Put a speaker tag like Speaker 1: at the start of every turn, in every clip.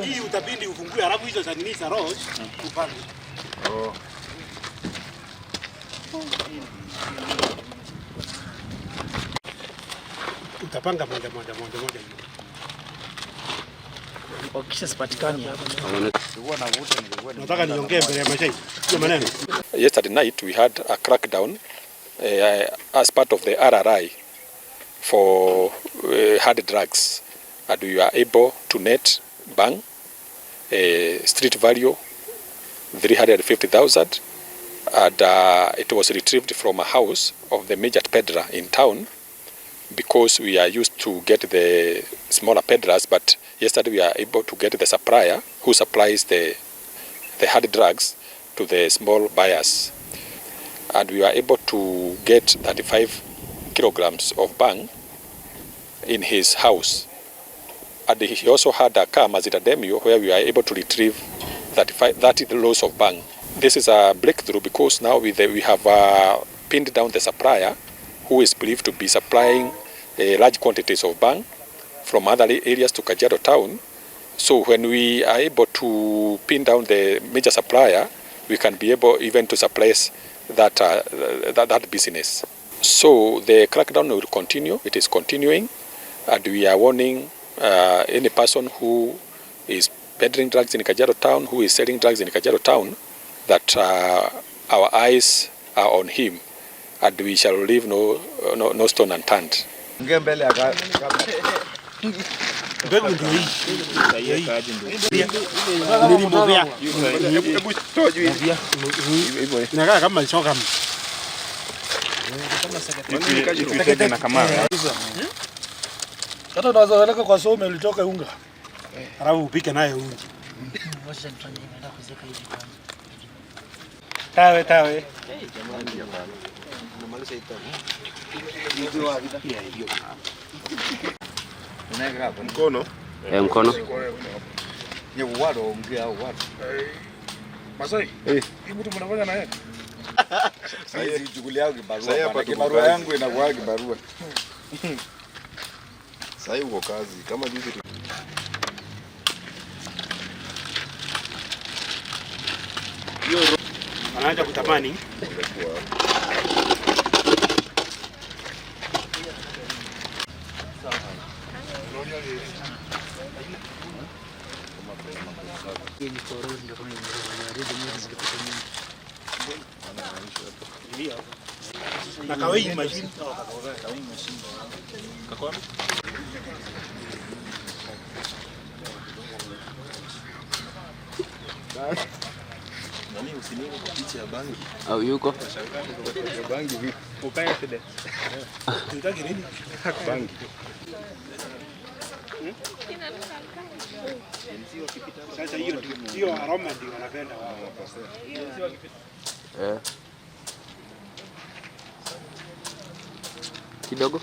Speaker 1: Hii utabidi ufungue halafu hizo za nini za rose upange.
Speaker 2: Oh.
Speaker 1: Utapanga moja moja moja moja hiyo.
Speaker 3: Wakisha sipatikani hapa.
Speaker 1: Nataka niongee mbele ya mashahidi. Hiyo maneno.
Speaker 4: Yesterday night we had a crackdown as part of the RRI for hard drugs, and we were able to net bang street value 350,000, and it was retrieved from a house of the major peddler in town, because we are used to get the smaller peddlers, but yesterday we are able to get the supplier who supplies the hard drugs to the small buyers, and we were able to get 35 kilograms of bhang in his house. And he also had a car, Mazda Demio, where we were able to retrieve 30 loads of bhang. This is a breakthrough because now we have pinned down the supplier who is believed to be supplying large quantities of bhang from other areas to Kajiado town. So when we are able to pin down the major supplier, we can be able even to suppress that business. So the crackdown will continue. It is continuing, and we are warning any person who is peddling drugs in Kajiado town, who is selling drugs in Kajiado town, that our eyes are on him, and we shall leave no stone unturned.
Speaker 2: Mbele ya
Speaker 1: Mbegu ndio hii. Nilimwambia.
Speaker 2: Hebu toa juu hivi. Hivyo.
Speaker 1: Inakaa kama shoka.
Speaker 5: Na kamera.
Speaker 3: Hata unaweza peleka kwa some ulitoka unga.
Speaker 1: Halafu upike naye uji. Tawe tawe.
Speaker 2: Mkono.
Speaker 6: Mkono.
Speaker 2: Ni wado ongea wado.
Speaker 3: Masai.
Speaker 2: Eh.
Speaker 3: Hii mtu mnafanya naye.
Speaker 2: Sasa chukulia yangu kibarua. Kibarua yangu inakuwa kibarua. Sasa uko kazi kama juzi.
Speaker 1: Anaanza kutamani. Na kawei machine.
Speaker 6: Au yuko?
Speaker 1: Tunataka nini? Sasa hiyo ndio hiyo aroma ndio wanapenda wao.
Speaker 6: Kidogo.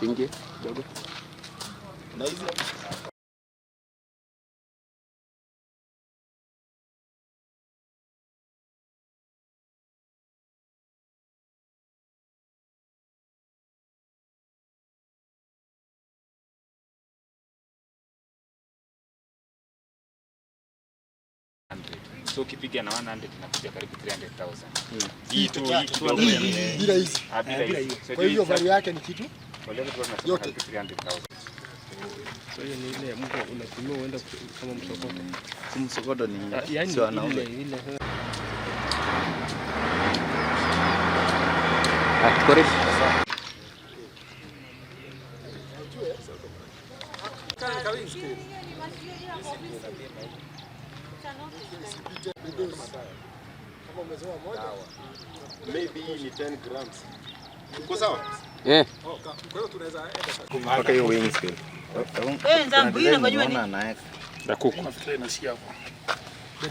Speaker 6: Singie kidogo.
Speaker 2: Na hizi
Speaker 5: So ukipiga na 100 inakuja karibu 300,000. Hii tu
Speaker 7: Bila hizi.
Speaker 5: Bila hiyo.
Speaker 7: Kwa hivyo value yake ni kitu
Speaker 5: yote 300,000.
Speaker 8: So hiyo ni ile mtu unatumia uenda kama msokoto.
Speaker 2: Si msokoto ni
Speaker 8: Yaani
Speaker 2: sio wanaume.
Speaker 8: ile ile.
Speaker 6: Ah, tuko ready?
Speaker 2: Maybe hii ni 10 grams. Uko sawa?
Speaker 6: Eh.
Speaker 5: Mpaka hiyo weighing scale. Ya kuku.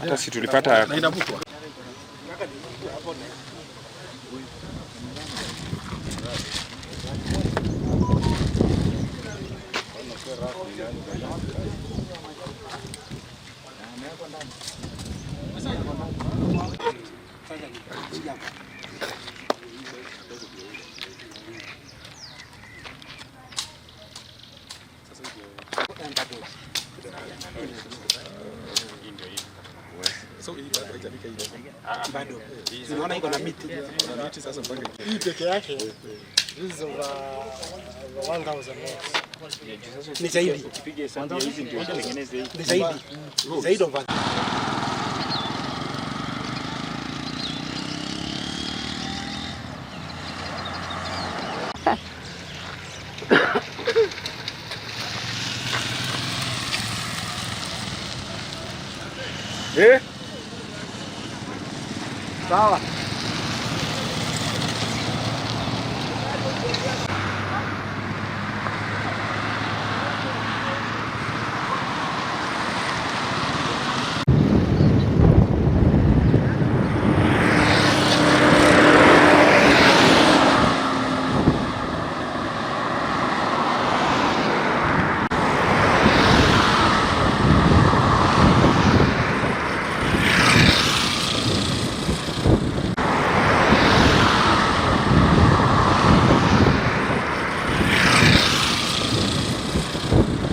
Speaker 5: Hata si tulipata
Speaker 7: na inavutwa.
Speaker 4: So hii bado haijafika hii level.
Speaker 1: Bado. Unaona iko na miti.
Speaker 4: Kuna miti sasa mpaka
Speaker 7: Hii peke yake this is over 1000 watts.
Speaker 1: Ni zaidi.
Speaker 5: Ukipiga hesabu ya hizi ndio utengeneze hii.
Speaker 1: Ni zaidi. Zaidi over.
Speaker 2: Eh?
Speaker 1: Sawa.